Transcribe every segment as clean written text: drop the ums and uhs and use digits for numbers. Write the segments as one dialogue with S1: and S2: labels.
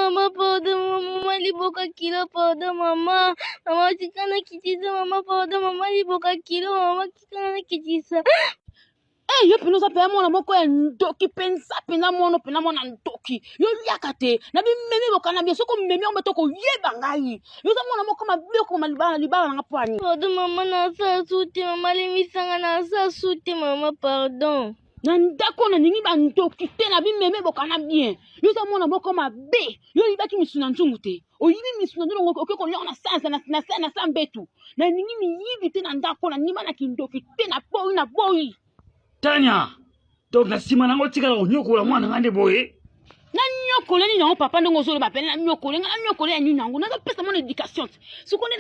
S1: Mama pardon, mama, mama liboka kilo pardon mama. Mama tika nakitisa mama pardon, mama liboka kilo mama tika nakitisa.
S2: Eh, yo mpenza oza mpenza mwana moko ya ndoki mpenza mpenza mwana mpenza mwana ndoki yo liaka te na bimemi bokana bie soki omemi yango to koyeba ngai yo oza mwana moko mabe okoma libala libala nanga mpo ani
S1: Pardon mama nasala su te mama limbisanga nasala su te mama pardon.
S2: Na ndako nalingi bandoki te na bimeme bokana bien yo oza mwana moko mabe yo oyibaki misu na nzungu te oyibi misu na nzungu okoki kolia na sanza na sa mbetu nalingi miyibi te na ndako nalingi bana kindoki te na boyi na boyi.
S3: Tania, donc na nsima nango otikala konyokola mwana nga nde boye?
S2: Nanyokole nini yango papa, ndenge ozoloba pene nanyokole nga, nanyokole ya nini yango? Nazopesa mwana éducation te, soko nde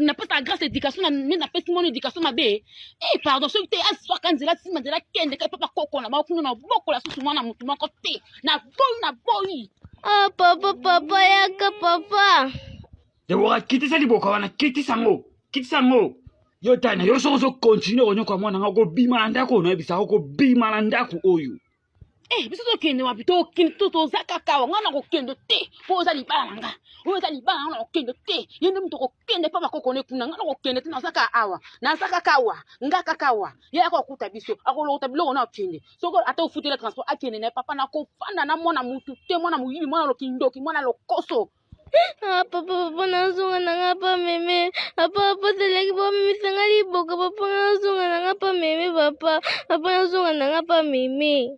S2: napesa grâce éducation, nde napesi mwana éducation mabe. Eh pardon, soki te azwaka nzela nsima nzela kende kai papa koko na bango kuna na bokola susu mwana motu moko te. Naboyi, naboyi.
S1: Ah papa, papa yaka papa.
S3: Debora, kitisa liboka wana, kitisa yango, kitisa yango. Yo Tania, yo soki ozokontinue konyokola mwana nga, okobima na ndako oyo, nayebisaka okobima na ndako oyo.
S2: Eh, biso tokende wapi? Tokende to toza kaka awa. Ngai nakokende te mpo oza libala na nga, oyo eza libala na nga, nakokende te. Ye nde moto okokende mpo bakoko ne kuna. Ngai nakokende te, naza kaka awa, naza kaka awa, nga kaka awa. Ye akokuta biso, akolokota biloko na okende. Soki ata ofutela transport, akende na ye. Papa, nakofanda na mwana mutu te, mwana moyibi, mwana lokindoki, mwana lokoso.
S1: Ah papa, papa nazonga na nga pa meme. Papa, papa zelaki bomemisa nga liboka papa, nazonga na nga pa meme papa. Papa nazonga na nga pa meme.